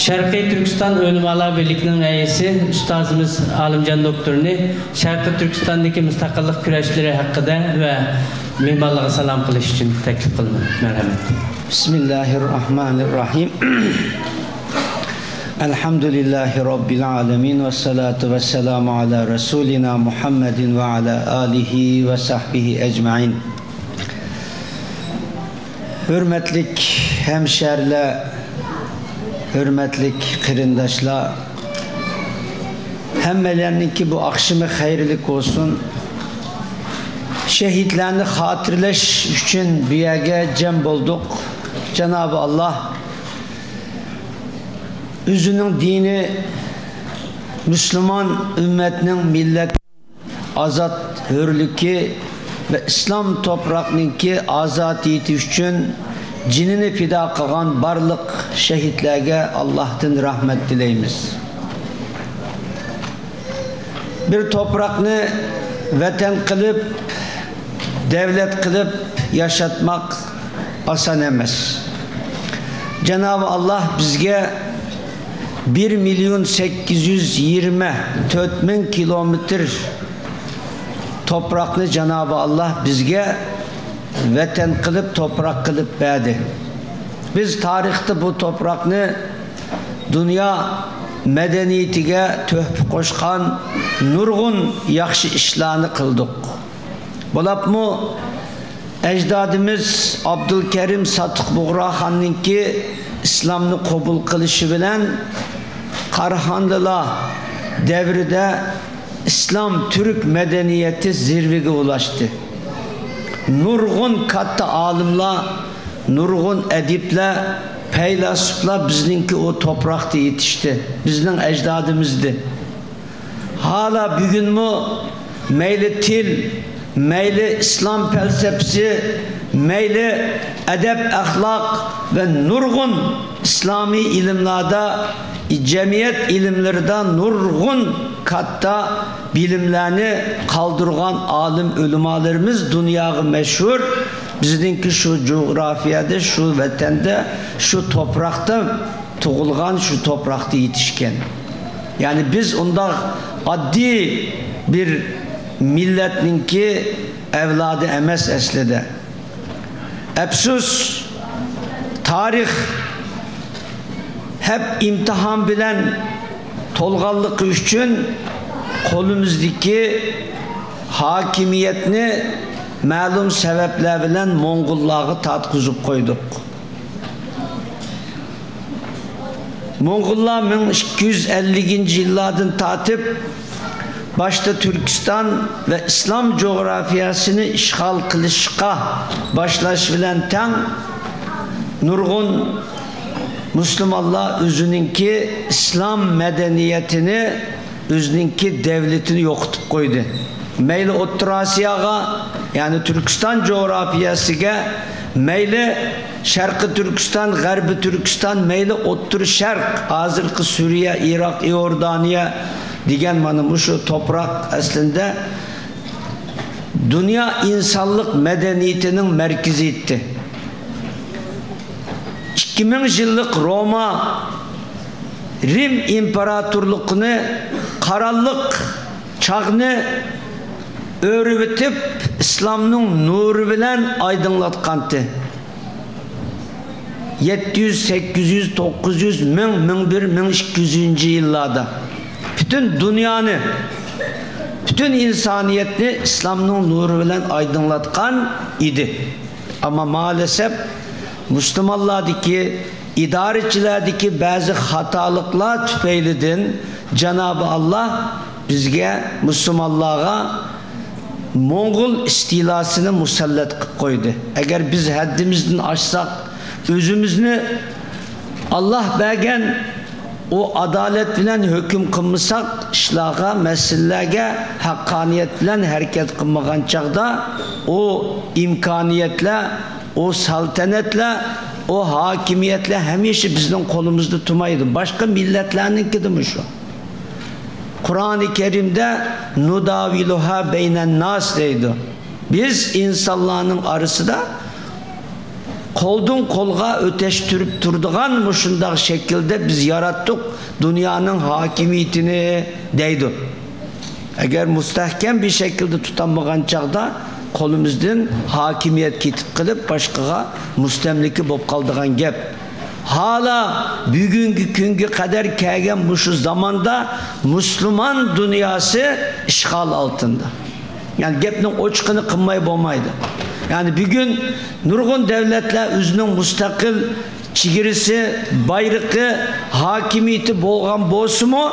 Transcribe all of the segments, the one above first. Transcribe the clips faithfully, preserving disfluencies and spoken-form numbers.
شەرقىي تۈركىستان ئۆلىمالار بىرلىكىنىڭ رەئىسى ئۇستازىمىز ئالىمجان دوكتورنى شەرقىي تۈركىستاندىكى مۇستەقىللىق كۈرەشلىرى ھەققىدە ۋە مېھمانلارغا سالام قىلىش ئۈچۈن تەكلىپ قىلىمەن. مەرھەمەت. بسم الله الرحمن الرحيم. الحمد لله رب العالمين، والصلاة والسلام على رسولنا محمد وعلى آله وصحبه أجمعين. ھۆرمەتلىك ھەمشەھەرلەر، ھۆرمەتلىك قېرىنداشلار، ھەممەيلەننىڭكى بۇ ئاخشىمى خەيرلىك بولسۇن. شەھىدلەرنى خاتىرىلەش ئۈچۈن بۇ يەرگە جەم بولدۇق. جانابى ئاللا ئۆزىنىڭ دىنى، مۇسۇلمان ئۈممەتنىڭ، مىللەت ئازاد ھۆرلۈكى ۋە ئىسلام توپراقنىڭكى ئازادىيىتى ئۈچۈن جېنىنى پىدا قىلغان بارلىق شەھىدلەرگە ئاللاھتىن رەھمەت تىلەيمىز. بىر توپراقنى ۋەتەن قىلىپ، دەۋلەت قىلىپ ياشاتماق ئاسان ئەمەس. جانابى ئاللا بىزگە بىر مىليون سەككىز يۈز يىگىرمە تۆت مىڭ كىلومېتىر توپراقنى جانابى ئاللا بىزگە ۋەتەن قىلىپ، توپراق قىلىپ بەردى. بىز تارىختا بۇ توپراقنى دۇنيا مەدەنىيىتىگە تۆھپە قوشقان نۇرغۇن ياخشى ئىشلارنى قىلدۇق. بولۇپمۇ ئەجدادىمىز ئابدۇلكەرىم ساتۇق بۇغراخاننىڭكى ئىسلامنى قوبۇل قىلىشى بىلەن قاراخانلىلار دەۋرىدە ئىسلام تۈرك مەدەنىيىتى زىرۋىگە ئۇلاشتى. نۇرغۇن كاتتا ئالىملار، نۇرغۇن ئەدىبلەر، پەيلاسوپلار بىزنىڭكى ئۇ توپراقتا يېتىشتى، بىزنىڭ ئەجدادىمىزدى. ھالا بۈگۈنمۇ مەيلى تىل، مەيلى ئىسلام پەلسەپىسى، مەيلى ئەدەپ-ئەخلاق ۋە نۇرغۇن ئىسلامىي ئىلىملاردا، جەمئىيەت ئىلىملىرىدا نۇرغۇن كاتتا بىلىملەرنى قالدۇرغان ئالىم ئۆلىمالىرىمىز دۇنياغا مەشھۇر. بىزنىڭكى شۇ جۇغراپىيەدە، شۇ ۋەتەندە، شۇ توپراقتا تۇغۇلغان، شۇ توپراقتا يېتىشكەن. يەنى بىز ئۇنداق ئاددىي بىر مىللەتنىڭكى ئەۋلادى ئەمەس ئەسلىدە. ئەپسۇس، تارىخ ھەپ ئىمتىھان بىلەن تولغانلىقى ئۈچۈن قولىمىزدىكى ھاكىمىيەتنى مەلۇم سەۋەبلەر بىلەن موڭغۇللارغا تارتقۇزۇپ قويدۇق. موڭغۇللار مىڭ ئىككى يۈز ئەللىكىنچى يىللاردىن تارتىپ باشتا تۈركىستان ۋە ئىسلام جۇغراپىيەسىنى ئىشغال قىلىشقا باشلاش بىلەن تەڭ نۇرغۇن مۇسۇلمانلار ئۆزىنىڭكى ئىسلام مەدەنىيىتىنى، ئۆزىنىڭكى دەۋلىتىنى يوقىتىپ قويدى. مەيلى ئوتتۇرا ئاسىياغا، يەنى تۈركىستان جۇغراپىيەسىگە، مەيلى شەرقىي تۈركىستان، غەربىي تۈركىستان، مەيلى ئوتتۇرا شەرق، ھازىرقى سۈرىيە، ئىراق، ئىئوردانىيە دېگەن مانا مۇشۇ توپراق ئەسلىندە دۇنيا ئىنسانلىق مەدەنىيىتىنىڭ مەركىزى ئىدى. ئىككى مىڭ يىللىق روما، رىم ئىمپېراتورلۇقىنى، قارانلىق چاغنى ئۆرۈۋېتىپ، ئىسلامنىڭ نۇرى بىلەن ئايدىڭلاتقانتى. يەتتە يۈز، سەككىز يۈز، توققۇز يۈز، مىڭ، مىڭ بىر، مىڭ ئىككى يۈزىنچى يىللاردا پۈتۈن دۇنيانى، پۈتۈن ئىنسانىيەتنى ئىسلامنىڭ نۇرى بىلەن ئايدىڭلاتقان ئىدى. ئەمما مائەلەسەپ مۇسۇلمانلاردىكى، ئىدارىچىلەردىكى بەزى خاتالىقلار تۈپەيلىدىن جانابى ئاللا بىزگە، مۇسۇلمانلارغا موڭغۇل ئىستىلاسىنى مۇسەللەت قىلىپ قويدى. ئەگەر بىز ھەددىمىزدىن ئاشساق، ئۆزىمىزنى ئاللا بەرگەن ئۇ ئادالەت بىلەن ھۆكۈم قىلمىساق، ئىشلارغا، مەسىلىلەرگە ھەققانىيەت بىلەن ھەرىكەت قىلمىغان چاغدا، ئۇ ئىمكانىيەتلەر، ئۇ سالتەنەتلەر، ئۇ ھاكىمىيەتلەر ھەمىشە بىزنىڭ قولىمىزدا تۇرمايدۇ. باشقا مىللەتلەرنىڭكىدىمۇ شۇ. قۇرئانى كەرىمدە «نۇداۋىلۇھا بەينەنناس» دەيدۇ. بىز ئىنسانلارنىڭ ئارىسىدا قولدىن قولغا ئۆتەشتۈرۈپ تۇرىدىغان مۇشۇنداق شەكىلدە بىز ياراتتۇق دۇنيانىڭ ھاكىمىيىتىنى، دەيدۇ. ئەگەر مۇستەھكەم بىر شەكىلدە تۇتالمىغان چاغدا قولىمىزدىن ھاكىمىيەت كېتىپ قېلىپ، باشقىغا مۇستەملىكە بولۇپ قالىدىغان گەپ. ھالا بۈگۈنكى كۈنگە قەدەر كەلگەن مۇشۇ زاماندا مۇسۇلمان دۇنياسى ئىشغال ئالتىندا. يەنى گەپنىڭ ئوچۇقىنى قىلماي بولمايدۇ. يەنى بۈگۈن نۇرغۇن دەۋلەتلەر ئۆزىنىڭ مۇستەقىل چېگرىسى، بايرىقى، ھاكىمىيىتى بولغان بولسىمۇ،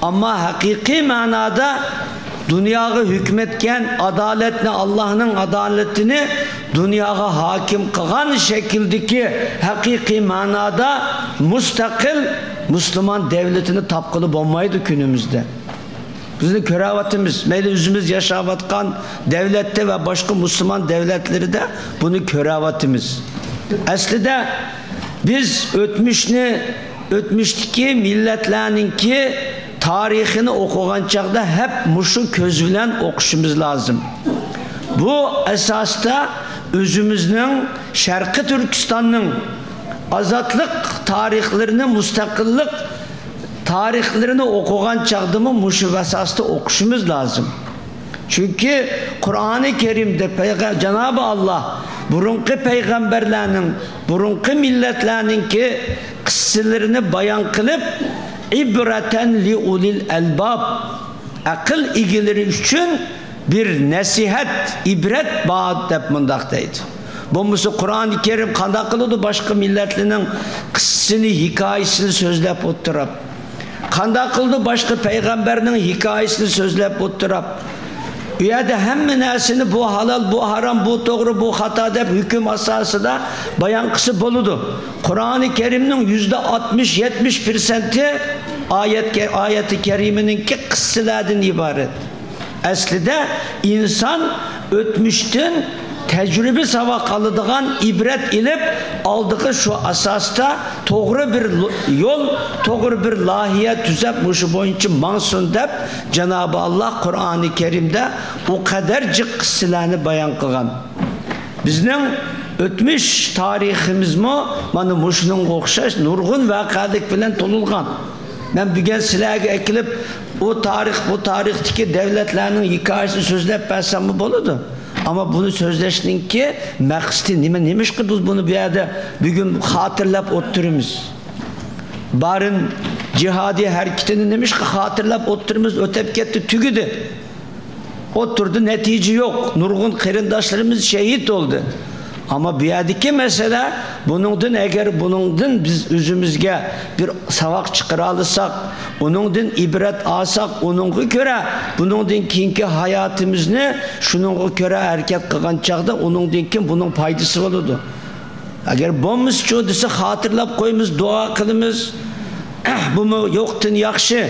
ئەمما ھەقىقىي مەنادا دۇنياغا ھۆكۈم ئەتكەن ئادالەتنى، ئاللاھنىڭ ئادالىتىنى دۇنياغا ھاكىم قىلغان شەكىلدىكى ھەقىقىي مەنادا مۇستەقىل مۇسۇلمان دەۋلىتىنى تاپقىلى بولمايدۇ كۈنىمىزدە. بىزنى كۆرەۋاتىمىز. مەيلى ئۆزىمىز ياشاۋاتقان دەۋلەتتە ۋە باشقا مۇسۇلمان دەۋلەتلىرىدە بۇنى كۆرەۋاتىمىز. ئەسلىدە بىز ئۆتمۈشنى، ئۆتمۈشتىكى مىللەتلەرنىڭكى تارىخىنى ئوقۇغان چاغدا ھەپ مۇشۇ كۆز بىلەن ئوقۇشىمىز لازىم. بۇ ئاساستا ئۆزىمىزنىڭ، شەرقىي تۈركىستاننىڭ ئازادلىق تارىخلىرىنى، مۇستەقىللىق تارىخلىرىنى ئوقۇغان چاغدىمۇ مۇشۇ ئاساستا ئوقۇشىمىز لازىم. چۈنكى قۇرئانى كەرىمدە پەيغە-، جانابى ئاللا بۇرۇنقى پەيغەمبەرلەرنىڭ، بۇرۇنقى مىللەتلەرنىڭكى قىسسىلىرىنى بايان قىلىپ، ئىبرەتەن لىئۇلىل ئەلباب، ئەقىل ئىگىلىرى ئۈچۈن بىر نەسىھەت، ئىبرەت بار دەپ مۇنداق دەيدۇ. بولمىسا قۇرئانى كەرىم قانداق قىلىدۇ باشقا مىللەتلەرنىڭ قىسسىسىنى، ھېكايىسىنى سۆزلەپ ئولتۇرۇپ؟ قانداق قىلىدۇ باشقا پەيغەمبەرنىڭ ھېكايىسىنى سۆزلەپ ئولتۇرۇپ؟ ئۇ يەردە ھەممە نەرسىنى بۇ ھالال، بۇ ھارام، بۇ توغرا، بۇ خاتا دەپ ھۆكۈم ئاساسىدا بايان قىلسا بولىدۇ. قۇرئانى كەرىمنىڭ يۈزدە ئاتمىش، يەتمىش پىرسەنتى ئايەتكە، ئايەتى كەرىمىنىڭكى قىسسىلەردىن ئىبارەت. ئەسلىدە ئىنسان ئۆتمۈشتىن تەجرىبە ساۋاق ئالىدىغان، ئىبرەت ئېلىپ، ئالدىغا شۇ ئاساستا توغرا بىر لو-، يول، توغرا بىر لايىھە تۈزەپ، مۇشۇ بويىچە ماڭسۇن دەپ، جانابى ئاللا قۇرئانى كەرىمدە ئۇ قەدەر جىق قىسسىلەرنى بايان قىلغان. بىزنىڭ ئۆتمۈش تارىخىمىزمۇ مانا مۇشۇنىڭغا ئوخشاش نۇرغۇن ۋەقەلىك بىلەن تولۇلغان. مەن بۈگۈن سىلەرگە ئەكېلىپ، ئۇ تارىخ، بۇ تارىختىكى دەۋلەتلەرنىڭ ھېكايىسىنى سۆزلەپ بەرسەممۇ بولىدۇ. ئەمما بۇنى سۆزلەشنىڭكى مەقسىتى نېمە؟ نېمىشقا بىز بۇنى بۇ يەردە بۈگۈن خاتىرىلەپ ئولتۇرىمىز؟ بارىن جىھادىي ھەرىكىتىنى نېمىشقا خاتىرىلەپ ئولتۇرىمىز؟ ئۆتەپ كەتتى، تۈگىدى. ئولتۇردى، نەتىجە يوق. نۇرغۇن قېرىنداشلىرىمىز شېھىت بولدى. ئەمما بۇ يەردىكى مەسىلە، بۇنىڭدىن، ئەگەر بۇنىڭدىن بىز ئۆزىمىزگە بىر ساۋاق چىقىرالىساق، ئۇنىڭدىن ئىبرەت ئالساق، ئۇنىڭغا كۆرە بۇنىڭدىن كېيىنكى ھاياتىمىزنى شۇنىڭغا كۆرە ھەرىكەت قىلغان چاغدا ئۇنىڭدىن كېيىن بۇنىڭ پايدىسى بولىدۇ. ئەگەر بولمىسىچۇ دېسە، خاتىرىلەپ قويىمىز، دۇئا قىلىمىز. بۇمۇ يوقتىن ياخشى،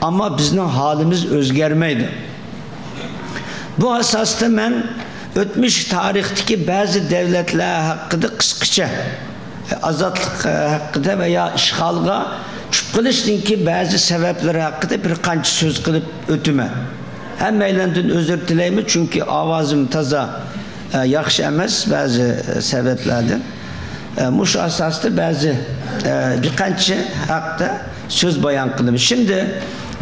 ئەمما بىزنىڭ ھالىمىز ئۆزگەرمەيدۇ. بۇ ئاساستا مەن ئۆتمۈش تارىختىكى بەزى دەۋلەتلەر ھەققىدە قىسقىچە، ئازادلىق ھەققىدە ۋە يا ئىشغالغا چۈشۈپ قېلىشنىڭكى بەزى سەۋەبلىرى ھەققىدە بىر قانچە سۆز قىلىپ ئۆتىمەن. ھەممەيلەندىن ئۆزۈر تىلەيمەن، چۈنكى ئاۋازىم تازا، ئە، ياخشى ئەمەس بەزى، ئە، سەۋەبلەردىن. ئە، مۇشۇ ئاساستا بەزى، ئە، بىر قانچە ھەقتە سۆز بايان قىلىمەن. شىمدى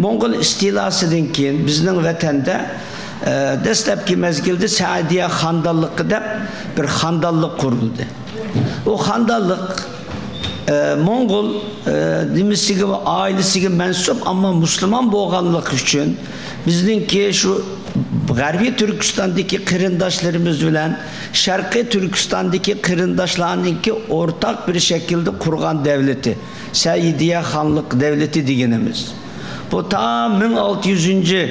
موڭغۇل ئىستىلاسىدىن كېيىن بىزنىڭ ۋەتەندە، ئە، دەسلەپكى مەزگىلدە سەئىدىيە خاندانلىقى دەپ بىر خاندانلىق قۇرۇلدى. ئۇ خاندانلىق، ئە، موڭغۇل، ئە، نېمىسىگە ۋە ئائىلىسىگە مەنسۇپ، ئەمما مۇسۇلمان بولغانلىقى ئۈچۈن بىزنىڭكى شۇ غەربىي تۈركىستاندىكى قېرىنداشلىرىمىز بىلەن شەرقىي تۈركىستاندىكى قېرىنداشلارنىڭكى ئورتاق بىر شەكىلدە قۇرغان دەۋلىتى، سەئىدىيە خانلىق دەۋلىتى دېگىنىمىز. بۇ تا مىڭ ئالتە يۈزىنچى،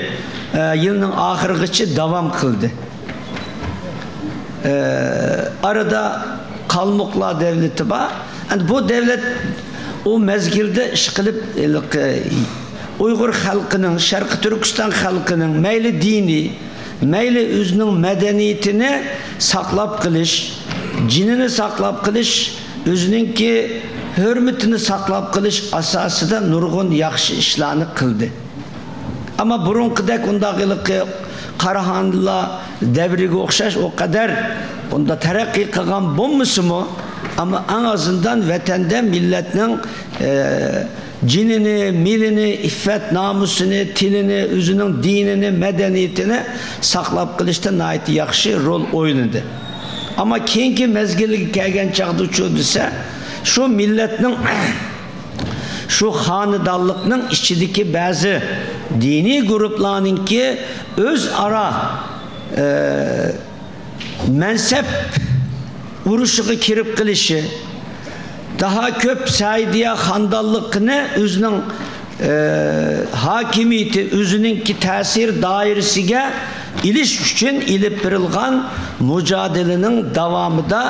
ئە، يىلنىڭ ئاخىرىغىچە داۋام قىلدى. ئە، ئارىدا قالمۇقلار دەۋلىتى بار. ئەمدى بۇ دەۋلەت ئۇ مەزگىلدە ئىشقىلىپ، ھېلىقى ئۇيغۇر خەلقىنىڭ، شەرقىي تۈركىستان خەلقىنىڭ مەيلى دىنىي، مەيلى ئۆزىنىڭ مەدەنىيىتىنى ساقلاپ قېلىش، جېنىنى ساقلاپ قېلىش، ئۆزىنىڭكى ھۆرمىتىنى ساقلاپ قېلىش ئاساسىدا نۇرغۇن ياخشى ئىشلارنى قىلدى. ئەمما بۇرۇنقىدەك ئۇنداق ھېلىقى قاراخانلار دەۋرىگە ئوخشاش ئۇ قەدەر ئۇنداق تەرەققىي قىلغان بولمىسىمۇ، ئەمما ئەڭ ئازىندىن ۋەتەندە مىللەتنىڭ، ئە، جېنىنى، مېلىنى، ئىففەت نامۇسىنى، تىلىنى، ئۆزىنىڭ دىنىنى، مەدەنىيىتىنى ساقلاپ قېلىشتا ناھايىتى ياخشى رول ئوينىدى. ئەمما كېيىنكى مەزگىلگە كەلگەن چاغدىچۇ دېسە، شۇ مىللەتنىڭ، شۇ خانىدانلىقنىڭ ئىچىدىكى بەزى دىنىي گۇرۇپپىلارنىڭكى ئۆزئارا، ئە، مەنسەپ ئۇرۇشىغا كىرىپ قېلىشى، داھا كۆپ سەئىدىيە خانىدانلىقىنى ئۆزىنىڭ، ئە، ھاكىمىيىتى، ئۆزىنىڭكى تەسىر دائىرىسىگە ئېلىش ئۈچۈن ئېلىپ بېرىلغان مۇجادىلىنىڭ داۋامىدا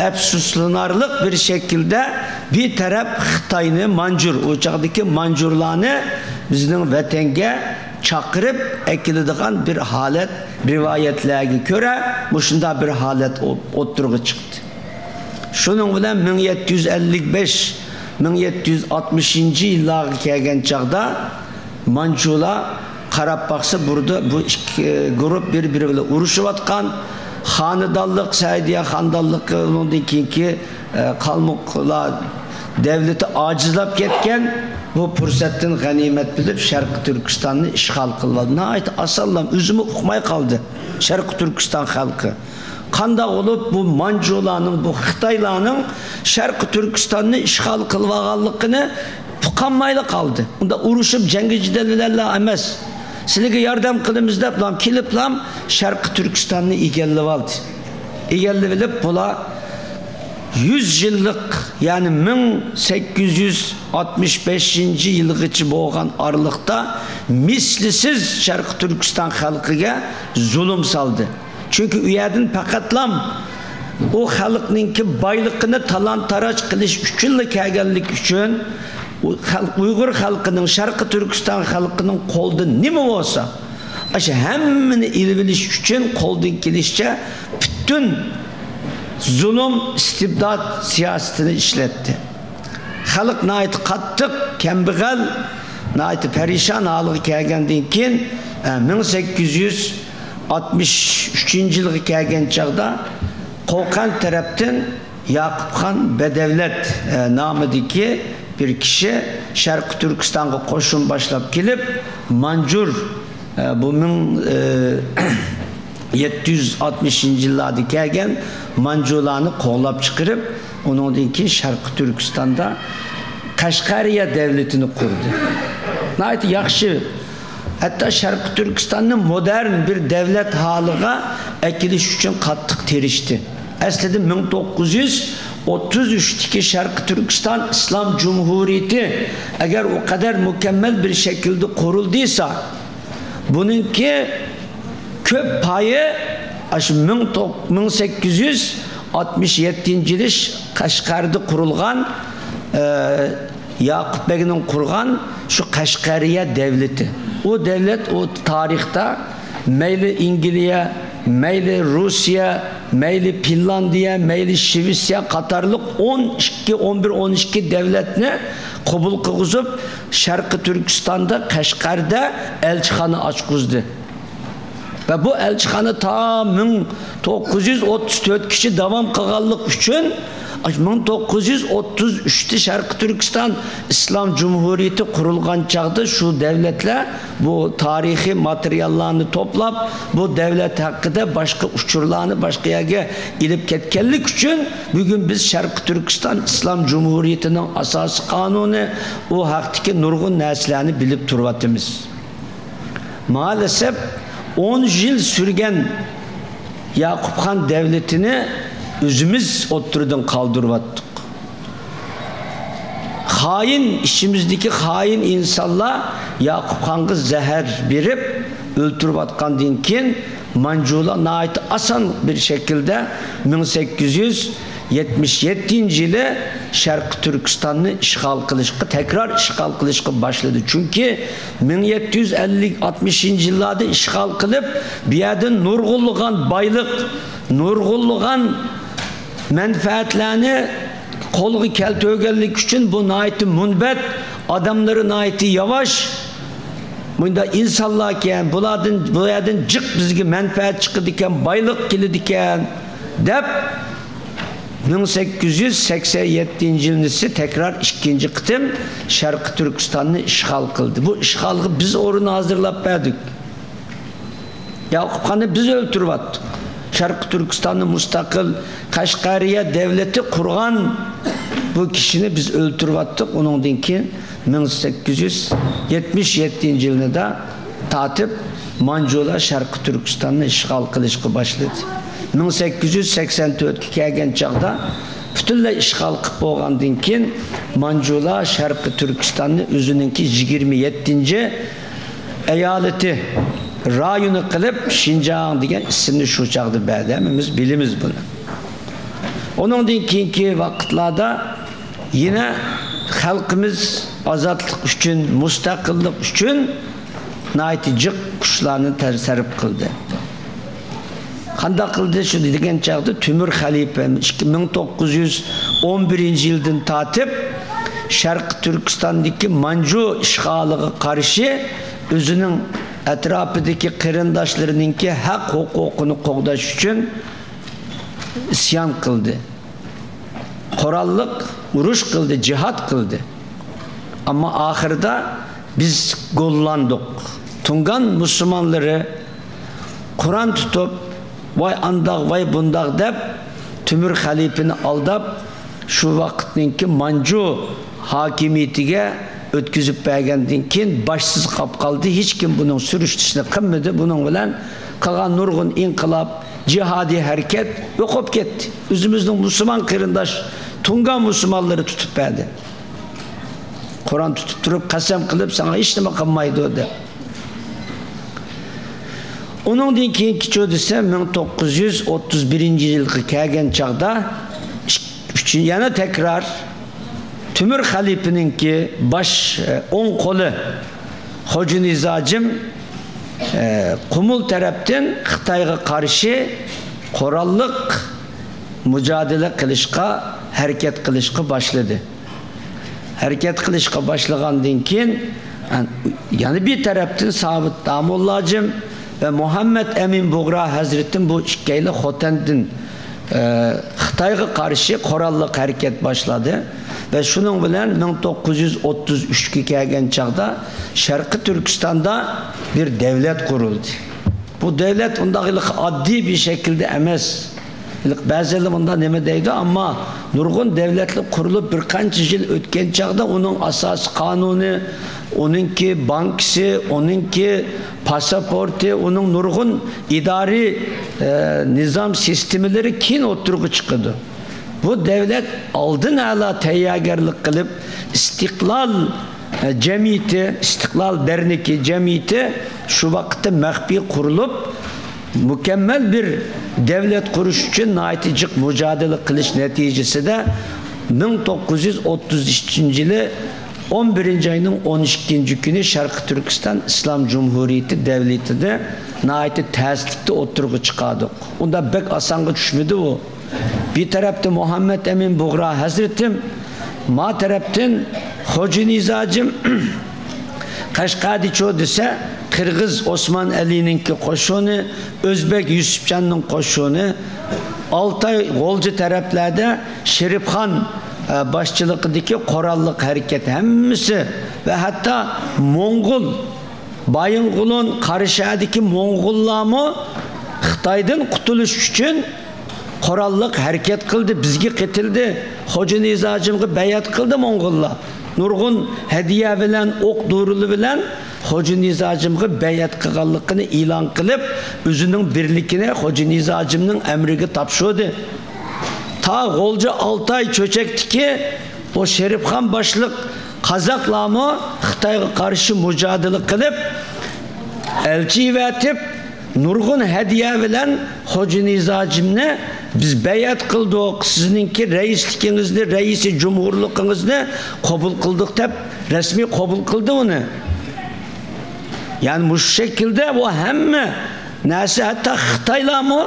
ئەپسۇسلىنارلىق بىر شەكىلدە بىر تەرەپ خىتاينى مانجۇر، ئۇ چاغدىكى مانجۇرلارنى بىزنىڭ ۋەتەنگە چاقىرىپ ئەكېلىدىغان بىر ھالەت، رىۋايەتلەرگە كۆرە، مۇشۇنداق بىر ھالەت ئو-، ئوتتۇرىغا چىقتى. شۇنىڭ بىلەن مىڭ يەتتە يۈز ئەللىك بەش، مىڭ يەتتە يۈز ئاتمىشىنچى يىللارغا كەلگەن چاغدا مانجۇلار قاراپ باقسا، بۇردا بۇ ئىككى گۇرۇپ بىر-بىرى بىلەن ئۇرۇشۇۋاتقان. خانىدانلىق، سەئىدىيە خانىدانلىقى، ئۇنىڭدىن كېيىنكى، ئە، قالمۇقلار دەۋلىتى ئاجىزلاپ كەتكەن. بۇ پۇرسەتتىن غەنىيمەت بىلىپ، شەرقىي تۈركىستاننى ئىشغال قىلىۋالدى. ناھايىتى ئاسانلا ئۆزىمۇ ئۇقماي قالدى شەرقىي تۈركىستان خەلقى. قانداق بولۇپ بۇ مانجۇلارنىڭ، بۇ خىتايلارنىڭ شەرقىي تۈركىستاننى ئىشغال قىلىۋالغانلىقىنى ئۇقالمايلا قالدى. ئۇنداق ئۇرۇشۇپ جەڭگى جېدەل بىلەنلا ئەمەس. سىلىگە ياردەم قىلىمىز دەپلا كېلىپلا شەرقىي تۈركىستاننى ئىگىلىۋالدى. ئىگىلىۋېلىپ بۇلار يۈز يىللىق، يەنى مىڭ سەككىز يۈز ئاتمىش بەشىنچى يىلغىچە بولغان ئارىلىقتا مىسلىسىز شەرقىي تۈركىستان خەلقىگە زۇلۇم سالدى. چۈنكى ئۇ يەردىن پەقەتلام ئۇ خەلقنىڭكى بايلىقىنى تالان-تاراج قىلىش ئۈچۈنلا كەلگەنلىكى ئۈچۈن، ئۇ خەلق، ئۇيغۇر خەلقىنىڭ، شەرقىي تۈركىستان خەلقىنىڭ قولىدا نېمە بولسا، ئاشۇ ھەممىنى ئېلىۋېلىش ئۈچۈن قولدىن كېلىشىچە پۈتۈن زۇلۇم، ئىستىبدات سىياسىتىنى ئىشلەتتى. خەلق ناھايىتى قاتتىق كەمبەغەل، ناھايىتى پەرىشان ھالغا كەلگەندىن كېيىن، ئە، مىڭ سەككىز يۈز ئاتمىش ئۈچىنچى يىلغا كەلگەن چاغدا قوقەنت تەرەپتىن ياقۇپخان بەدەۋلەت، ئە، نامىدىكى بىر كىشى شەرقىي تۈركىستانغا قوشۇن باشلاپ كېلىپ، مانجۇر، ئە، بۇ مىڭ، ئە، يەتتە يۈز ئاتمىشىنچى يىللاردا كەلگەن مانجۇلارنى قوغلاپ چىقىرىپ، ئۇنىڭدىن كېيىن شەرقىي تۈركىستاندا قەشقەرىيە دەۋلىتىنى قۇردى. ناھايىتى ياخشى، ھەتتا شەرقىي تۈركىستاننى مودېرن بىر دەۋلەت ھالىغا ئەكېلىش ئۈچۈن قاتتىق تىرىشتى. ئەسلىدە مىڭ توققۇز يۈز ئوتتۇز ئۈچتىكى شەرقىي تۈركىستان ئىسلام جۇمھۇرىيىتى ئەگەر ئۇ قەدەر مۇكەممەل بىر شەكىلدە قۇرۇلدىيسا، بۇنىڭكى كۆپ پايى ئاشۇ مىڭ توق-، مىڭ سەككىز يۈز ئاتمىش يەتتىنچى يىلى قەشقەردە قۇرۇلغان، ئە، ياقۇپ بەگنىڭ قۇرغان شۇ قەشقەرىيە دەۋلىتى. ئۇ دەۋلەت ئۇ تارىختا مەيلى ئىنگلىيە، مەيلى رۇسىيە، مەيلى فىنلاندىيە، مەيلى شىۋېتسىيە قاتارلىق ئون ئىككى، ئون بىر، ئون ئىككى دەۋلەتنى قوبۇل قىلغۇزۇپ، شەرقىي تۈركىستاندا، قەشقەردە ئەلچىخانا ئاچقۇزدى. ۋە بۇ ئەلچىخانا تا مىڭ توققۇز يۈز ئوتتۇز تۆتكىچە داۋام قىلغانلىق ئۈچۈن، مىڭ توققۇز يۈز ئوتتۇز ئۈچتە شەرقىي تۈركىستان ئىسلام جۇمھۇرىيىتى قۇرۇلغان چاغدا شۇ دەۋلەتلەر بۇ تارىخىي ماتېرىياللارنى توپلاپ، بۇ دەۋلەت ھەققىدە باشقا ئۇچۇرلارنى باشقا يەرگە ئېلىپ كەتكەنلىك ئۈچۈن، بۈگۈن بىز شەرقىي تۈركىستان ئىسلام جۇمھۇرىيىتىنىڭ ئاساسىي قانۇنى، ئۇ ھەقتىكى نۇرغۇن نەرسىلەرنى بىلىپ تۇرۇۋاتىمىز. مائەلەسەپ، ئون يىل سۈرگەن ياقۇپخان دەۋلىتىنى ئۆزىمىز ئوتتۇرىدىن قالدۇرۇۋاتتۇق. خائىن، ئىچىمىزدىكى خائىن ئىنسانلار ياقۇپخانغا زەھەر بېرىپ ئۆلتۈرۈۋاتقاندىن كېيىن، مانجۇلار ناھايىتى ئاسان بىر شەكىلدە مىڭ سەككىز يۈز يەتمىش يەتتىنچى يىلى شەرقىي تۈركىستاننى ئىشغال قىلىشقا، تەكرار ئىشغال قىلىشقا باشلىدى. چۈنكى مىڭ يەتتە يۈز ئەللىك، ئاتمىشىنچى يىللاردا ئىشغال قىلىپ، بۇ يەردىن نۇرغۇنلىغان بايلىق، نۇرغۇنلىغان مەنپەئەتلەرنى قولغا كەلتۈرگەنلىكى ئۈچۈن بۇ ناھايىتى مۇنبەت، ئادەملىرى ناھايىتى ياۋاش، مۇنداق ئىنسانلاركەن، بۇلاردىن، بۇ يەردىن جىق بىزگە مەنپەئەت چىقىدىكەن، بايلىق كېلىدىكەن دەپ، مىڭ سەككىز يۈز سەكسەن يەتتىنچى يىلىسى تەكرار ئىككىنچى قېتىم شەرقىي تۈركىستاننى ئىشغال قىلدى. بۇ ئىشغالغا بىز ئورۇن ھازىرلاپ بەردۇق. ياقۇپ خاننى بىز ئۆلتۈرۈۋەتتۇق. شەرقىي تۈركىستاننى مۇستەقىل قەشقەرىيە دەۋلىتى قۇرغان بۇ كىشىنى بىز ئۆلتۈرۈۋەتتۇق. ئۇنىڭدىن كېيىن مىڭ سەككىز يۈز يەتمىش يەتتىنچى يىلىدا تارتىپ مانجۇلار شەرقىي تۈركىستاننى ئىشغال قىلىشقا باشلىدى. مىڭ سەككىز يۈز سەكسەن تۆتكە كەلگەن چاغدا پۈتۈنلەي ئىشغال قىلىپ بولغاندىن كېيىن، مانجۇلار شەرقىي تۈركىستاننى ئۆزىنىڭكى يىگىرمە يەتتىنچى ئايالىتى رايونى قىلىپ، شىنجاڭ دېگەن ئىسىمنى شۇ چاغدا بەردى. ھەممىمىز بىلىمىز بۇنى. ئۇنىڭدىن كېيىنكى ۋاقىتلاردا يەنە خەلقىمىز ئازادلىق ئۈچۈن، مۇستەقىللىق ئۈچۈن ناھايىتى جىق كۈچلەرنى تەر-، سەرپ قىلدى. قانداق قىلدى شۇ دېگەن چاغدا تۆمۈر خەلىپە ئىككى، مىڭ توققۇز يۈز ئون بىرىنچى يىلدىن تارتىپ شەرقىي تۈركىستاندىكى مانجۇ ئىشغالىغا قارشى ئۆزىنىڭ ئەتراپىدىكى قېرىنداشلىرىنىڭكى ھەق ھوقۇقىنى قوغداش ئۈچۈن ئىسيان قىلدى. قوراللىق ئۇرۇش قىلدى، جىھاد قىلدى. ئەمما ئاخىرىدا بىز گوللاندۇق. تۇڭگان مۇسۇلمانلىرى قۇرئان تۇتۇپ، ۋاي ئانداق، ۋاي بۇنداق دەپ، تۆمۈر خەلىپىنى ئالداپ، شۇ ۋاقىتنىڭكى مانجۇ ھاكىمىيىتىگە ئۆتكۈزۈپ بەرگەندىن كېيىن، باشسىز قاپ قالدى. ھېچكىم بۇنىڭ سۈرۈشتىسىنى قىلمىدى. بۇنىڭ بىلەن قىلغان نۇرغۇن ئىنقىلاب، جىھادىي ھەرىكەت يوقاپ كەتتى. ئۆزىمىزنىڭ مۇسۇلمان قېرىنداش، تۇڭگان مۇسۇلمانلىرى تۇتۇپ بەردى. قۇرئان تۇتۇپ تۇرۇپ، قەسەم قىلىپ، ساڭا ھېچنېمە قىلمايدۇ، دەپ. ئۇنىڭدىن كېيىنكىچۇ دېسە، مىڭ توققۇز يۈز ئوتتۇز بىرىنچى يىلغا كەلگەن چاغدا ئۈچ-، يەنە تەكرار تۆمۈر خەلىپىنىڭكى باش، ئە، ئوڭ قولى خوجا نىزاجىم، ئە، قۇمۇل تەرەپتىن خىتايغا قارشى قوراللىق مۇجادىلە قىلىشقا، ھەرىكەت قىلىشقا باشلىدى. ھەرىكەت قىلىشقا باشلىغاندىن كېيىن، يەنە بىر تەرەپتىن سابىت داموللاجىم ۋە مۇھەممەد ئەمىن بۇغرا ھەزرىتىم بۇ ئىككىيلەن خوتەندىن، ئە، خىتايغا قارشى قوراللىق ھەرىكەت باشلىدى. ۋە شۇنىڭ بىلەن مىڭ توققۇز يۈز ئوتتۇز ئۈچكە كەلگەن چاغدا شەرقىي تۈركىستاندا بىر دەۋلەت قۇرۇلدى. بۇ دەۋلەت ئۇنداق ھېلىقى ئاددىي بىر شەكىلدە ئەمەس. ھېلىقى بەزىلەر مۇنداق نېمە دەيدۇ، ئەمما نۇرغۇن دەۋلەتلەر قۇرۇلۇپ بىر قانچە يىل ئۆتكەن چاغدا ئۇنىڭ ئاساسىي قانۇنى، ئۇنىڭكى بانكىسى، ئۇنىڭكى پاسپورتى، ئۇنىڭ نۇرغۇن ئىدارىي، ئە، نىزام سىستېمىلىرى كېيىن ئوتتۇرىغا چىقىدۇ. بۇ دەۋلەت ئالدىن ئەلا تەييارگەرلىك قىلىپ، ئىستىقلال، ئە، جەمئىيىتى، ئىستىقلال دەرنىكى جەمئىيىتى شۇ ۋاقىتتا مەخپىي قۇرۇلۇپ، مۇكەممەل بىر دەۋلەت قۇرۇش ئۈچۈن ناھايىتى جىق مۇجادىلە قىلىش نەتىجىسىدە، مىڭ توققۇز يۈز ئوتتۇز ئۈچىنچى يىلى ئون بىرىنچى ئاينىڭ ئون ئىككىنچى كۈنى شەرقىي تۈركىستان ئىسلام جۇمھۇرىيىتى دەۋلىتىدە ناھايىتى تەسلىكتە ئوتتۇرىغا چىقاردۇق. ئۇنداق بەك ئاسانغا چۈشمىدى ئۇ. بىر تەرەپتە مۇھەممەد ئەمىن بۇغرا ھەزرىتىم، ما تەرەپتىن خوجا نىزاجىم، قەشقەردىچۇ دېسە، قىرغىز ئوسمان ئەلىنىڭكى قوشۇنى، ئۆزبەك يۈسۈپجاننىڭ قوشۇنى، ئالتاي غۇلجا تەرەپلەردە شېرىپخان، ئە، باشچىلىقىدىكى قوراللىق ھەرىكەت ھەممىسى ۋە ھەتتا موڭغۇل بايىنغولىن قاراشەھەردىكى موڭغۇللارمۇ خىتايدىن قۇتۇلۇش ئۈچۈن قوراللىق ھەرىكەت قىلدى، بىزگە قېتىلدى. خوجا نىزاجىمغا بەيئەت قىلدى موڭغۇللار. نۇرغۇن ھەدىيە بىلەن، ئوق دورىلىرى بىلەن خوجا نىزاجىمغا بەيئەت قىلغانلىقىنى ئېلان قىلىپ، ئۆزىنىڭ بىرلىكىنى خوجا نىزاجىمنىڭ ئەمرىگە تاپشۇردى. تا غۇلجا ئالتاي چۆچەكتىكى ئۇ شېرىپخان باشلىق قازاقلارمۇ خىتايغا قارشى مۇجادىلە قىلىپ، ئەلچى ئەۋەتىپ، نۇرغۇن ھەدىيە بىلەن خوجا نىزاجىمنى بىز بەيئەت قىلدۇق، سىزنىڭكى رەئىسلىكىڭىزنى، رەئىسى جۇمھۇرلۇقىڭىزنى قوبۇل قىلدۇق دەپ رەسمىي قوبۇل قىلدى ئۇنى. يەنى مۇشۇ شەكىلدە ئۇ ھەممە نەرسە، ھەتتا خىتايلارمۇ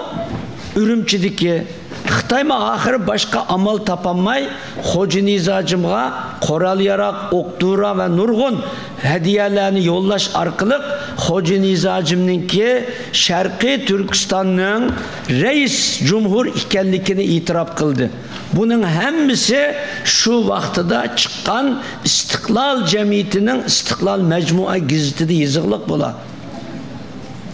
ئۈرۈمچىدىكى خىتايمۇ ئاخىرى باشقا ئامال تاپالماي، خوجا نىزاجىمغا قورال-ياراغ، ئوق-دورا ۋە نۇرغۇن ھەدىيەلەرنى يوللاش ئارقىلىق خوجا نىزاجىمنىڭكى شەرقىي تۈركىستاننىڭ رەئىس جۇمھۇر ئىكەنلىكىنى ئېتىراپ قىلدى. بۇنىڭ ھەممىسى شۇ ۋاقتىدا چىققان ئىستىقلال جەمئىيىتىنىڭ ئىستىقلال مەجمۇئە گېزىتىدە يېزىقلىق بۇلار.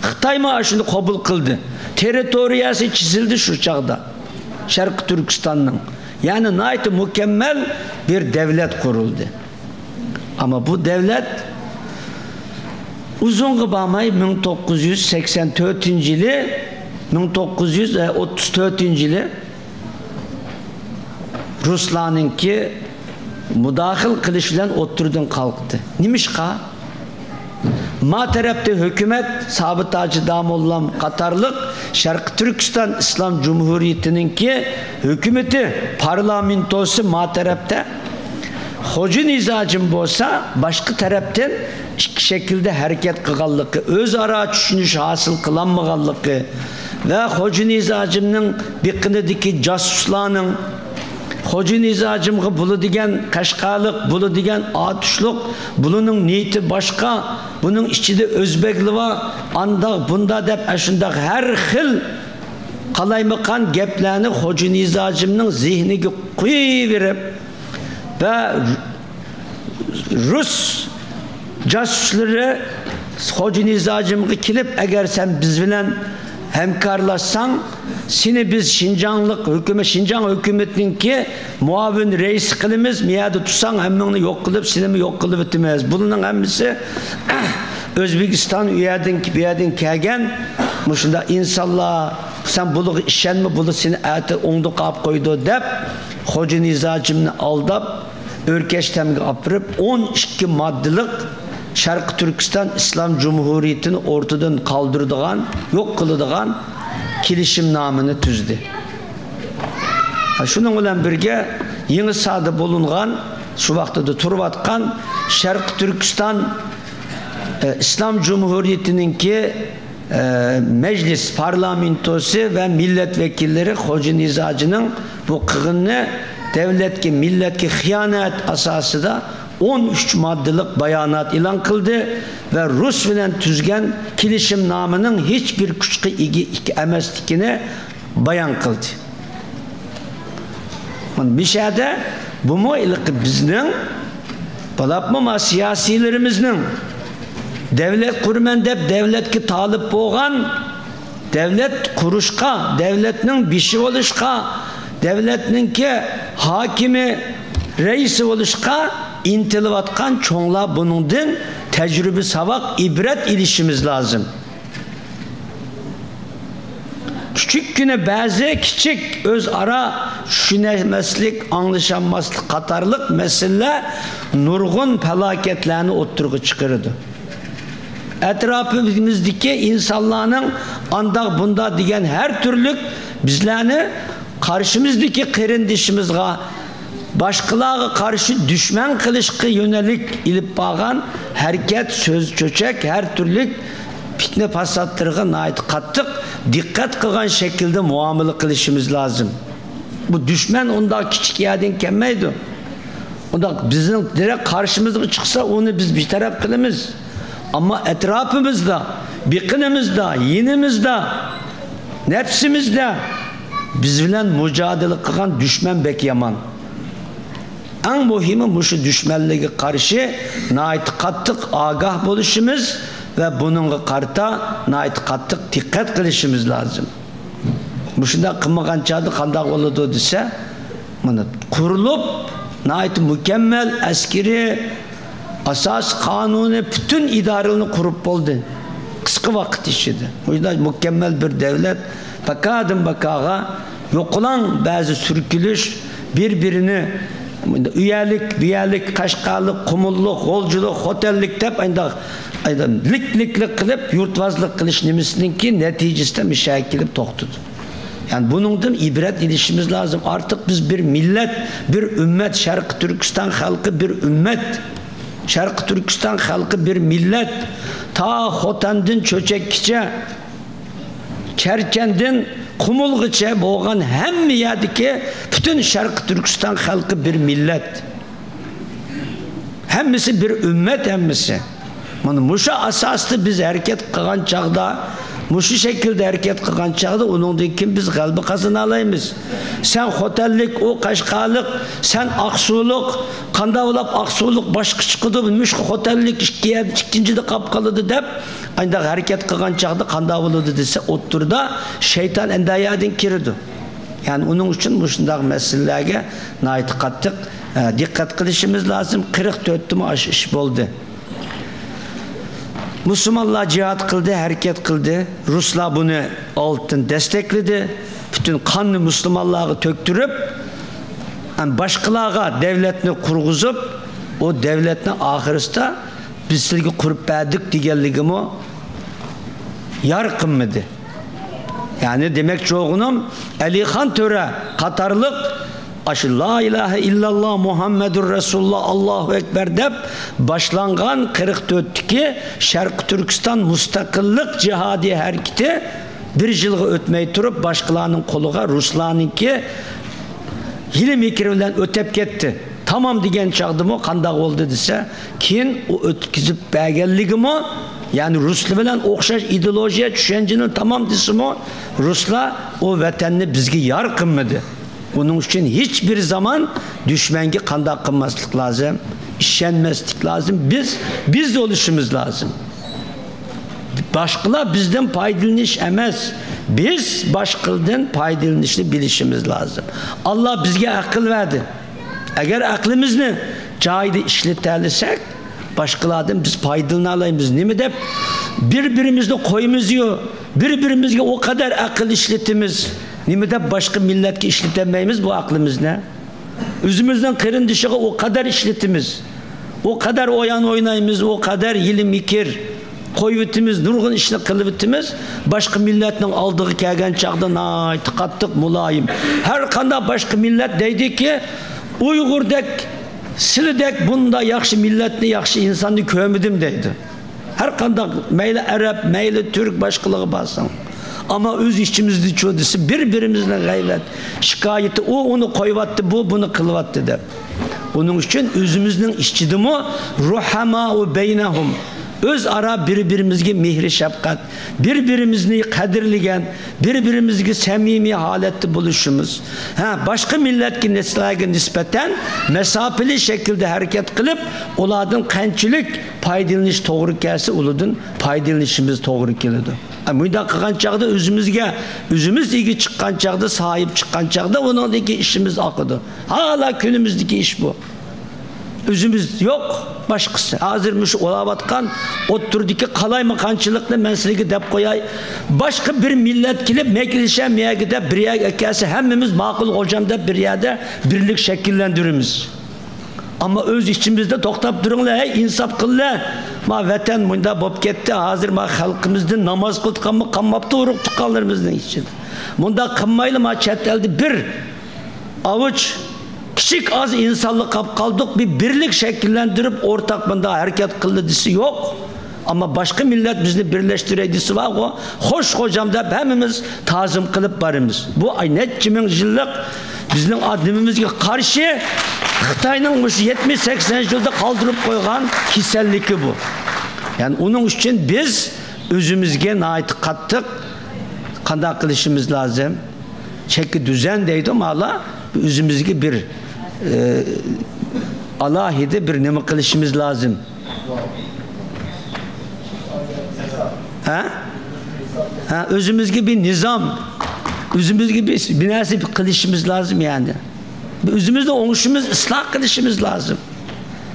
خىتايمۇ ئاشۇنى قوبۇل قىلدى. تېررىتورىيەسى چىزىلدى شۇ چاغدا شەرقىي تۈركىستاننىڭ. يەنى ناھايىتى مۇكەممەل بىر دەۋلەت قۇرۇلدى. ئەمما بۇ دەۋلەت ئۇزۇنغا بارماي، مىڭ توققۇز يۈز سەكسەن تۆتىنچى يىلى، مىڭ توققۇز يۈز ئوتتۇز تۆتىنچى يىلى رۇسلارنىڭكى مۇداخىلە قىلىش بىلەن ئوتتۇرىدىن قالقتى. نېمىشقا؟ ما تەرەپتە ھۆكۈمەت، سابىت ھاجى داموللام قاتارلىق شەرقىي تۈركىستان ئىسلام جۇمھۇرىيىتىنىڭكى ھۆكۈمىتى، پارلامېنتوسى ما تەرەپتە، خوجا نىزاجىم بولسا باشقا تەرەپتىن ئىككى شەكىلدە ھەرىكەت قىلغانلىقى، ئۆزئارا چۈشىنىش ھاسىل قىلالمىغانلىقى ۋە خوجا نىزاجىمنىڭ بېقىنىدىكى جاسۇسلارنىڭ، خوجا نىزاجىمغا بۇلار دېگەن قەشقەرلىق، بۇلار دېگەن ئاتۇشلۇق، بۇلارنىڭ نىيىتى باشقا، بۇنىڭ ئىچىدە ئۆزبەكلەر بار، ئانداق بۇندا دەپ، ئاشۇنداق ھەر خىل قالايمىقان گەپلەرنى خوجا نىزاجىمنىڭ زېھنىگە قويۇۋېرىپ ۋە رۇس جاسۇسلىرى خوجا نىزاجىمغا كېلىپ، ئەگەر سەن بىز بىلەن ھەمكارلاشساڭ، سېنى بىز شىنجاڭلىق ھۆكۈمەت، شىنجاڭ ھۆكۈمىتىنىڭكى مۇئاۋىن رەئىسى قىلىمىز، مۇ يەردە تۇرساڭ ھەممىڭنى يوق قىلىپ، سېنىمۇ يوق قىلىۋېتىمىز. بۇلارنىڭ ھەممىسى ئۆزبېكىستان ئۇ يەردىن، بۇ يەردىن كەلگەن، مۇشۇنداق ئىنسانلار، سەن بۇلارغا ئىشەنمە، بۇلار سېنى ئەتە ئوڭدىغا ئاپ قويىدۇ دەپ، خوجا نىزاجىمنى ئالداپ، ئۆركەشتەمگە ئاپىرىپ، ئون ئىككى ماددىلىق شەرقىي تۈركىستان ئىسلام جۇمھۇرىيىتىنى ئورتىدىن قالدۇرىدىغان، يوق قىلىدىغان كېلىشىمنامىنى تۈزدى. شۇنىڭ بىلەن بىرگە، يېڭىساردا بولۇنغان، شۇ ۋاقتىدا تۇرۇۋاتقان شەرقىي تۈركىستان، ئە، ئىسلام جۇمھۇرىيىتىنىڭكى مەجلىس، پارلامېنتوسى ۋە مىللەت ۋەكىللىرى خوجا نىزاجىنىڭ بۇ قىلغىنىنى دەۋلەتكە، مىللەتكە خىيانەت ئاساسىدا ئون ئۈچ ماددىلىق بايانات ئېلان قىلدى ۋە رۇس بىلەن تۈزگەن كېلىشىمنامىنىڭ ھېچبىر كۈچكە ئىگە ئىك-، ئەمەسلىكىنى بايان قىلدى. مۇشۇ يەردە بۇمۇ ھېلىقى بىزنىڭ، بولۇپمۇ ما سىياسىيلىرىمىزنىڭ دەۋلەت قۇرىمەن دەپ دەۋلەتكە تالىپ بولغان، دەۋلەت قۇرۇشقا، دەۋلەتنىڭ بېشى بولۇشقا، دەۋلەتنىڭكى ھاكىمى، رەئىسى بولۇشقا ئىنتىلىۋاتقان چوڭلار بۇنىڭدىن تەجرىبە، ساۋاق، ئىبرەت ئېلىشىمىز لازىم. كىچىككىنە بەزى كىچىك ئۆزئارا چۈشىنەلمەسلىك، ئاڭلىشالماسلىق قاتارلىق مەسىلىلەر نۇرغۇن پالاكەتلەرنى ئوتتۇرىغا چىقىرىدۇ. ئەتراپىمىزدىكى ئىنسانلارنىڭ ئانداق بۇنداق دېگەن ھەر تۈرلۈك بىزلەرنى قارشىمىزدىكى قېرىندىشىمىزغا، باشقىلارغا قارشى دۈشمەن قىلىشقا يۆنىلىك ئېلىپ بارغان ھەرىكەت، سۆز، چۆچەك، ھەر تۈرلۈك پىتنە پاساتلىرىغا ناھايىتى قاتتىق دىققەت قىلغان شەكىلدە مۇئامىلە قىلىشىمىز لازىم. بۇ دۈشمەن ئۇنداق كىچىك يەردىن كەلمەيدۇ. ئۇنداق بىزنىڭ دىرەك قارشىمىزغا چىقسا، ئۇنى بىز بىتەرەپ قىلىمىز. ئەمما ئەتراپىمىزدا، بېقىنىمىزدا، يېنىمىزدا، نەپسىمىزدە بىز بىلەن مۇجادىلە قىلغان دۈشمەن بەك يامان. ئەڭ مۇھىمى، مۇشۇ دۈشمەنلىككە قارشى ناھايىتى قاتتىق ئاگاھ بولۇشىمىز ۋە بۇنىڭغا قارىتا ناھايىتى قاتتىق دىققەت قىلىشىمىز لازىم. مۇشۇنداق قىلمىغان چاغدا قانداق بولىدۇ دېسە، مانا قۇرۇلۇپ، ناھايىتى مۇكەممەل ئەسكىرىي، ئاساسىي قانۇنىي پۈتۈن ئىدارىلەرنى قۇرۇپ بولدى قىسقا ۋاقىت ئىچىدە. مۇشۇنداق مۇكەممەل بىر دەۋلەت پاكادىن پاكاغا يوقىلاڭ بەزى سۈركىلىش، بىر-بىرىنى ئۇ يەرلىك، بۇ يەرلىك، قەشقەرلىق، قۇمۇللۇق، غۇلجىلىق، خوتەنلىك دەپ ئانداق، ئانداق لىك-لىكلىك قىلىپ يۇرتۋازلىق قىلىش نېمىسىنىڭكى نەتىجىسىدە مۇشۇ يەرگە كېلىپ توختىدى. يەنى بۇنىڭدىن ئىبرەت ئېلىشىمىز لازىم. ئارتۇق بىز بىر مىللەت، بىر ئۈممەت، شەرقىي تۈركىستان خەلقى بىر ئۈممەت، شەرقىي تۈركىستان خەلقى بىر مىللەت. تا خوتەندىن چۆچەككىچە، چەرچەندىن قۇمۇلغىچە بولغان ھەممە يەردىكى پۈتۈن شەرقىي تۈركىستان خەلقى بىر مىللەت. ھەممىسى بىر ئۈممەت، ھەممىسى. مانا مۇشۇ ئاساستا بىز ھەرىكەت قىلغان چاغدا، مۇشۇ شەكىلدە ھەرىكەت قىلغان چاغدا ئۇنىڭدىن كېيىن بىز غەلىبە قازىنالايمىز. سەن خوتەنلىك، ئۇ قەشقەرلىق، سەن ئاقسۇلۇق، قانداق بولۇپ ئاقسۇلۇق باشقا چىقىدۇ، مۇشۇ خوتەنلىك ئىككى يەردە ئىككىنچىدە قاپ قالىدۇ دەپ، ئانداق ھەرىكەت قىلغان چاغدا قانداق بولىدۇ دېسە، ئوتتۇرىدا شەيتان ئەندايەدىن كىرىدۇ. يەنى ئۇنىڭ ئۈچۈن مۇشۇنداق مەسىلىلەرگە ناھايىتى قاتتىق، ئە، دىققەت قىلىشىمىز لازىم. قىرىق تۆتتىمۇ ئاشۇ ئىش بولدى. مۇسۇلمانلار جىھاد قىلدى، ھەرىكەت قىلدى. رۇسلار بۇنى ئالدىن دەستەكلىدى. پۈتۈن قاننى مۇسۇلمانلارغا تۆكتۈرۈپ، ھەم باشقىلارغا دەۋلەتنى قۇرغۇزۇپ، ئۇ دەۋلەتنى ئاخىرسىدا بىز سىلەرگە قۇرۇپ بەردۇق دېگەنلىكىمۇ يار قىلمىدى. يەنى دېمەكچى بولغىنىم، ئەلىخان تۆرە قاتارلىق ئاشۇ لا ئىلاھە ئىللاللا مۇھەممەدۇر رەسۇلۇللا ئاللاھۇ ئەكبەر دەپ باشلانغان قىرىق تۆتتىكى شەرقىي تۈركىستان مۇستەقىللىق جىھادىي ھەرىكىتى بىر يىلغا ئۆتمەي تۇرۇپ باشقىلارنىڭ قولىغا، رۇسلارنىڭكى ھىيلە مىكرى بىلەن ئۆتەپ كەتتى. تامام دېگەن چاغدىمۇ قانداق بولدى دېسە، كېيىن ئۇ ئۆتكۈزۈپ بەرگەنلىكىمۇ، يەنى رۇسلار بىلەن ئوخشاش ئىدېئولوگىيە، چۈشەنچىنى تامام دېسىمۇ، رۇسلار ئۇ ۋەتەننى بىزگە يار قىلمىدى. ئۇنىڭ ئۈچۈن ھېچ بىر زامان دۈشمەنگە قانداق قىلماسلىق لازىم؟ ئىشەنمەسلىك لازىم. بىز، بىز بولۇشىمىز لازىم. باشقىلار بىزدىن پايدىلىنىش ئەمەس، بىز باشقىلىدىن پايدىلىنىشنى بىلىشىمىز لازىم. ئاللا بىزگە ئەقىل بەردى. ئەگەر ئەقلىمىزنى جايىدا ئىشلىتەلىسەك، باشقىلاردىن بىز پايدىلىنالايمىز. نېمە دەپ بىر-بىرىمىزنى قويىمىزيۇ، بىر-بىرىمىزگە ئۇ قەدەر ئەقىل ئىشلىتىمىز. نېمە دەپ باشقا مىللەتكە ئىشلىتەلمەيمىز بۇ ئەقلىمىزنى؟ ئۆزىمىزنىڭ قېرىندىشىغا ئۇ قەدەر ئىشلىتىمىز، ئۇ قەدەر ئويۇن ئوينايمىز، ئۇ قەدەر ھىيلە مىكىر قويۇۋېتىمىز، نۇرغۇن ئىشنى قىلىۋېتىمىز. باشقا مىللەتنىڭ ئالدىغا كەلگەن چاغدا ناھايىتى قاتتىق، مۇلايىم. ھەر قانداق باشقا مىللەت دەيدىكى، ئۇيغۇردەك، سىلىدەك بۇنداق ياخشى مىللەتنى، ياخشى ئىنساننى كۆرمىدىم دەيدۇ. ھەر قانداق، مەيلى ئەرەب، مەيلى تۈرك، باشقىلىرىغا بارساڭ. ئەمما ئۆز ئىچىمىزدىچۇ دېسە، بىر-بىرىمىزنىڭ غەيۋەت، شىكايىتى، ئۇ ئۇنى قويۇۋاتتى، بۇ بۇنى قىلىۋاتتى دەپ. ئۇنىڭ ئۈچۈن ئۆزىمىزنىڭ ئىچىدىمۇ رۇھەمائۇ بەينەھۇم، ئۆزئارا بىر-بىرىمىزگە مېھرى شەپقەت، بىر-بىرىمىزنى قەدىرلىگەن، بىر-بىرىمىزگە سەمىمىي ھالەتتە بولۇشىمىز. ھە، باشقا مىللەتكە، نەسلەرگە نىسبەتەن مەساپىلىك شەكىلدە ھەرىكەت قىلىپ، ئۇلاردىن قانچىلىك پايدىلىنىش توغرا كەلسە، ئۇلاردىن پايدىلىنىشىمىز توغرا كېلىدۇ. ھە، مۇنداق قىلغان چاغدا ئۆزىمىزگە، ئۆزىمىز ئىگە چىققان چاغدا، ساھىب چىققان چاغدا، ئۇنىڭدىكى ئىشىمىز ئاقىدۇ. ھالا كۈنىمىزدىكى ئىش بۇ. ئۆزىمىز يوق، باشقىسى. ھازىر مۇشۇ بولاۋاتقان ئوتتۇرىدىكى قالايمىقانچىلىقنى مەن سىلەرگە دەپ قوياي. باشقا بىر مىللەت كېلىپ، مەيلى شەم يەرگە دەپ بىر يەرگە ئەكەلسە، ھەممىمىز ماقۇل خوجام دەپ بىر يەردە بىرلىك شەكىللەندۈرىمىز. ئەمما ئۆز ئىچىمىزدە توختاپ تۇرۇڭلار، ھەي، ئىنساپ قىلىڭلار. ما ۋەتەن مۇنداق بولۇپ كەتتى، ھازىر ما خەلقىمىزدىن ناماز قىلىدىغانمۇ قالماپتۇ، ئۇرۇق تۇغقانلىرىمىزنىڭ ئىچىدە. مۇنداق قىلمايلى، ما چەت ئەلدە بىر ئاۋۇچ كىچىك ئاز ئىنسانلىق قاپ قالدۇق، بىر بىرلىك شەكىللەندۈرۈپ، ئورتاق مۇنداق ھەرىكەت قىلدى دېسە يوق. ئەمما باشقا مىللەت بىزنى بىرلەشتۈرەي دېسە بارغۇ، خوش خوجام دەپ ھەممىمىز تازىم قىلىپ بارىمىز. بۇ ئاي نەچچە مىڭ يىللىق بىزنىڭ ئادىمىمىزگە قارشى خىتاينىڭ مۇشۇ يەتمىش سەكسەن يىلدا قالدۇرۇپ قويغان كېسەللىكى بۇ. يەنى ئۇنىڭ ئۈچۈن بىز ئۆزىمىزگە ناھايىتى قاتتىق قانداق قىلىشىمىز لازىم؟ چەككە دۈزەن دەيدۇ، مالا ئۆزىمىزگە بىر، ئە، ئالاھىدە بىر نېمە قىلىشىمىز لازىم. ھە؟ ھە، ئۆزىمىزگە بىر نىزام، ئۆزىمىزگە بىر، بىر نەرسە قىلىشىمىز لازىم يەنى. ئۆزىمىزنى ئوڭشىشىمىز، ئىسلاھ قىلىشىمىز لازىم.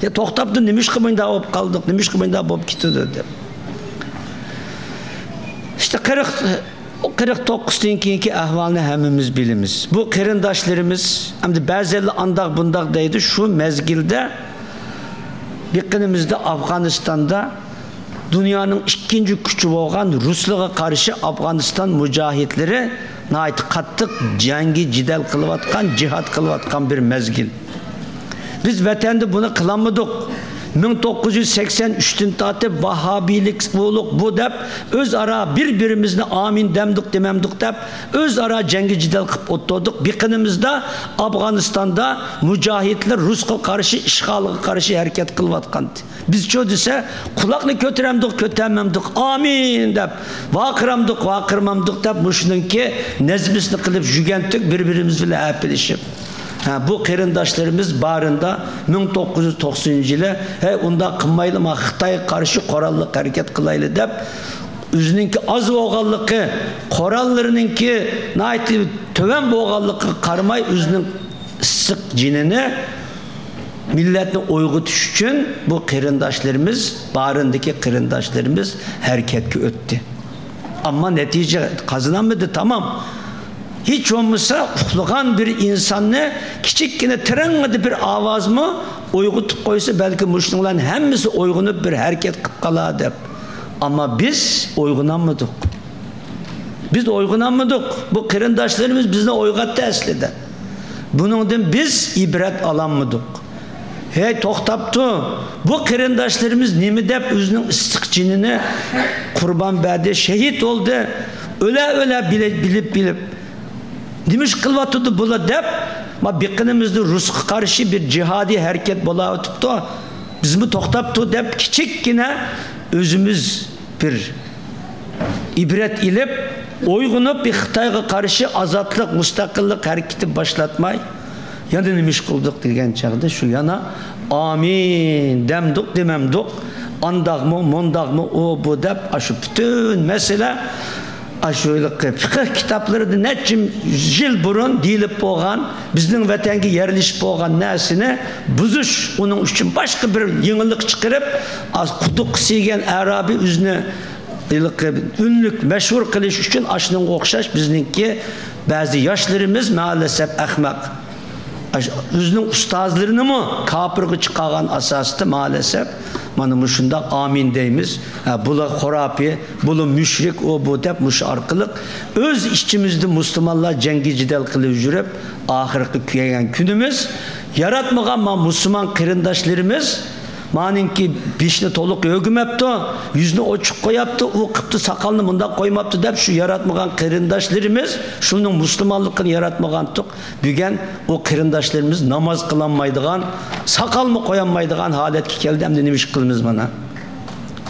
يا توختاپتۇ، نېمىشقا مۇنداق بولۇپ قالدۇق، نېمىشقا مۇنداق بولۇپ كېتىدۇ دەپ. ئىشتە قىرىق، قىرىق توققۇزدىن كېيىنكى ئەھۋالنى ھەممىمىز بىلىمىز. بۇ قېرىنداشلىرىمىز، ئەمدى بەزىلەر ئانداق بۇنداق دەيدۇ، شۇ مەزگىلدە يېقىنىمىزدا ئافغانىستاندا دۇنيانىڭ ئىككىنچى كۈچى بولغان رۇسلىغا قارشى ئافغانىستان مۇجاھىدلىرى ناھايىتى قاتتىق جەڭگى جېدەل قىلىۋاتقان، جىھاد قىلىۋاتقان بىر مەزگىل. بىز ۋەتەندە بۇنى قىلالمىدۇق. مىڭ توققۇز يۈز سەكسەن ئۈچتىن تارتىپ ۋاھابىيلىك ئۇلۇغ بۇ دەپ، ئۆزئارا بىر-بىرىمىزنى ئامىن دەمدۇق دېمەمدۇق دەپ، ئۆزئارا جەڭگى جېدەل قىلىپ ئولتۇردۇق. بېقىنىمىزدا ئافغانىستاندا مۇجاھىدلار رۇسقا قارشى، ئىشغالغا قارشى ھەرىكەت قىلىۋاتقانىدى. بىزچۇ دېسە، قۇلاقنى كۆتۈرەمدۇق، كۆتەرمەمدۇق، ئامىن دەپ، ۋارقىرامدۇق، ۋارقىرىمامدۇق دەپ، مۇشۇنىڭكى نەزمىسىنى قىلىپ يۈگەنتۇق بىر-بىرىمىز بىلەن ئەپىلىشىپ. ھە، بۇ قېرىنداشلىرىمىز بارىندا مىڭ توققۇز يۈز توقسىنىنچى يىلى، ھەي، ئۇنداق قىلمايلى، ما خىتايغا قارشى قوراللىق ھەرىكەت قىلايلى دەپ، ئۆزىنىڭكى ئاز بولغانلىقى، قوراللىرىنىڭكى ناھايىتى تۆۋەن بولغانلىقىغا قارىماي، ئۆزىنىڭ ئىسسىق جېنىنى مىللەتنى ئويغىتىش ئۈچۈن بۇ قېرىنداشلىرىمىز، بارىندىكى قېرىنداشلىرىمىز ھەرىكەتكە ئۆتتى. ئەمما نەتىجە قازىنالمىدى، تامام. ھېچ بولمىسا ئۇخلىغان بىر ئىنساننى كىچىككىنە تىرىڭڭىدە بىر ئاۋازمۇ ئويغىتىپ قويسا، بەلكى مۇشۇنىڭلارنىڭ ھەممىسى ئويغىنىپ بىر ھەرىكەت قىلىپ قالار دەپ. ئەمما بىز ئويغىنالمىدۇق. بىز ئويغىنالمىدۇق. بۇ قېرىنداشلىرىمىز بىزنى ئويغاتتى ئەسلىدە. بۇنىڭدىن بىز ئىبرەت ئالالمىدۇق. ھەي، توختاپتۇ. بۇ قېرىنداشلىرىمىز نېمە دەپ ئۆزىنىڭ ئىسسىق جېنىنى قۇربان بەردى، شېھىت بولدى. ئۆلە-ئۆلە بىلىپ، بىلىپ، بىلىپ. نېمە ئىش قىلىۋاتىدۇ بۇلار دەپ، ما بېقىنىمىزدا رۇسقا قارشى بىر جىھادىي ھەرىكەت بولاۋاتىپتۇ. بىزمۇ توختاپتۇ دەپ كىچىككىنە ئۆزىمىز بىر ئىبرەت ئېلىپ، ئويغىنىپ، بىر خىتايغا قارشى ئازادلىق، مۇستەقىللىق ھەرىكىتى باشلاتماي، يەنە نېمە ئىش قىلدۇق دېگەن چاغدا شۇ يەنە ئامىن دەمدۇق، دېمەمدۇق، ئانداقمۇ، مۇنداقمۇ، ئۇ، بۇ دەپ، ئاشۇ پۈتۈن مەسىلە، ئاشۇ ھېلىقى فىقىھ كىتابلىرىدا نەچچە يىل بۇرۇن دېيىلىپ بولغان، بىزنىڭ ۋەتەنگە يەرلىشىپ بولغان نەرسىنى بۇزۇش، ئۇنىڭ ئۈچۈن باشقا بىر يېڭىلىق چىقىرىپ، ئاز قۇدۇققا سىيگەن ئەرابى ئۆزىنى ھېلىقى ئۈنلۈك مەشھۇر قىلىش ئۈچۈن ئاشۇنىڭغا ئوخشاش بىزنىڭكى بەزى ياشلىرىمىز مائەلەسەپ ئەخمەق. ئاش-، ئۆزىنىڭ ئۇستازلىرىنىمۇ كاپىرغا چىقارغان ئاساستا مائەلەسەپ مانا مۇشۇنداق ئامىن دەيمىز. ھە، بۇلار خۇراپىي، بۇلار مۈشرىك، ئۇ بۇ دەپ مۇشۇ ئارقىلىق ئۆز ئىچىمىزدە مۇسۇلمانلار جەڭگى جېدەل قىلىپ يۈرۈپ، ئاخىرقى كەلگەن كۈنىمىز ياراتمىغان ما مۇسۇلمان قېرىنداشلىرىمىز مانىڭكى بېشىنى تولۇق يۆگىمەپتۇ، يۈزىنى ئوچۇق قوياپتۇ، ئۇ قىپتۇ، ساقالنى مۇنداق قويماپتۇ دەپ شۇ ياراتمىغان قېرىنداشلىرىمىز، شۇنىڭ مۇسۇلمانلىقىنى ياراتمىغانتۇق. بۈگۈن ئۇ قېرىنداشلىرىمىز ناماز قىلالمايدىغان، ساقالمۇ قويالمايدىغان ھالەتكە كەلدى. ئەمدى نېمە ئىش قىلىمىز مانا؟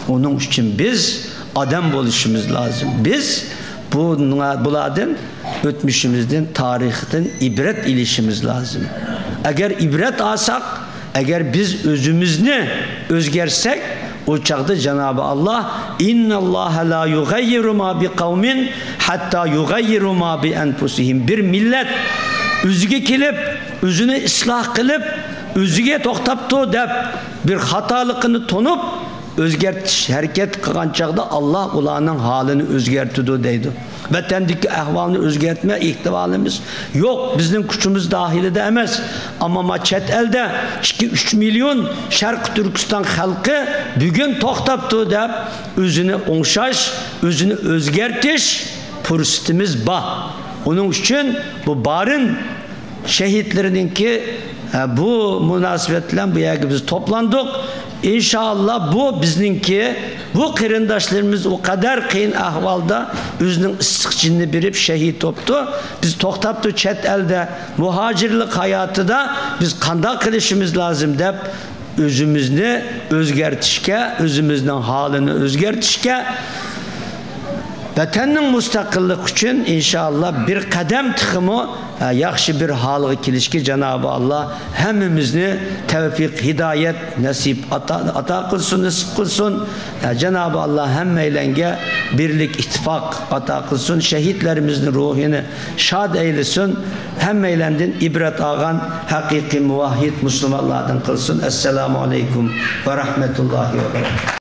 ئۇنىڭ ئۈچۈن بىز ئادەم بولۇشىمىز لازىم. بىز بۇ، بۇلاردىن، ئۆتمۈشىمىزدىن، تارىختىن ئىبرەت ئېلىشىمىز لازىم. ئەگەر ئىبرەت ئالساق، ئەگەر بىز ئۆزىمىزنى ئۆزگەرتسەك، ئۇ چاغدا جانابى ئاللا، «ئىنناللاھە لا يۇغەييىرۇ ما بىقەۋمىن ھەتتا يۇغەييىرۇ ما بىئەنفۇسىھىم.» بىر مىللەت ئۆزىگە كېلىپ، ئۆزىنى ئىسلاھ قىلىپ، ئۆزىگە توختاپتۇ دەپ، بىر خاتالىقىنى تونۇپ، ئۆزگەرتىش ھەرىكەت قىلغان چاغدا ئاللا ئۇلارنىڭ ھالىنى ئۆزگەرتىدۇ دەيدۇ. ۋەتەندىكى ئەھۋالنى ئۆزگەرتمە ئېھتىمالىمىز يوق، بىزنىڭ كۈچىمىز داھىيلىدا ئەمەس. ئەمما ما چەت ئەلدە ئىككى، ئۈچ مىليون شەرقىي تۈركىستان خەلقى بۈگۈن توختاپتۇ دەپ، ئۆزىنى ئوڭشاش، ئۆزىنى ئۆزگەرتىش پۇرسىتىمىز بار. ئۇنىڭ ئۈچۈن بۇ بارىن شېھىتلىرىنىڭكى، ھە، بۇ مۇناسىۋەت بىلەن بۇ يەرگە بىز توپلاندۇق. ئىنشائاللا، بۇ بىزنىڭكى، بۇ قېرىنداشلىرىمىز ئۇ قەدەر قىيىن ئەھۋالدا ئۆزىنىڭ ئىسسىق جېنىنى بېرىپ شېھىت بوپتۇ. بىز توختاپتۇ چەت ئەلدە، مۇھاجىرلىق ھاياتىدا بىز قانداق قىلىشىمىز لازىم دەپ، ئۆزىمىزنى ئۆزگەرتىشكە، ئۆزىمىزنىڭ ھالىنى ئۆزگەرتىشكە، ۋەتەننىڭ مۇستەقىللىقى ئۈچۈن ئىنشائاللا بىر قەدەم تېخىمۇ، ھە، ياخشى بىر ھالغا كېلىشكە جانابى ئاللا ھەممىمىزنى تەۋپىق، ھىدايەت نەسىپ ئاتا، ئاتا قىلسۇن، نېسىپ قىلسۇن. ھە، جانابى ئاللا ھەممەيلەنگە بىرلىك، ئىتتىپاق ئاتا قىلسۇن. شېھىتلىرىمىزنىڭ روھىنى شاد ئەيلىسۇن. ھەممەيلەندىن ئىبرەت ئالغان ھەقىقىي مۇۋەھھىد مۇسۇلمانلاردىن قىلسۇن. ئەسسالامۇ ئەلەيكۇم ۋە رەھمەتۇللاھى ۋە بەرەكاتۇھ.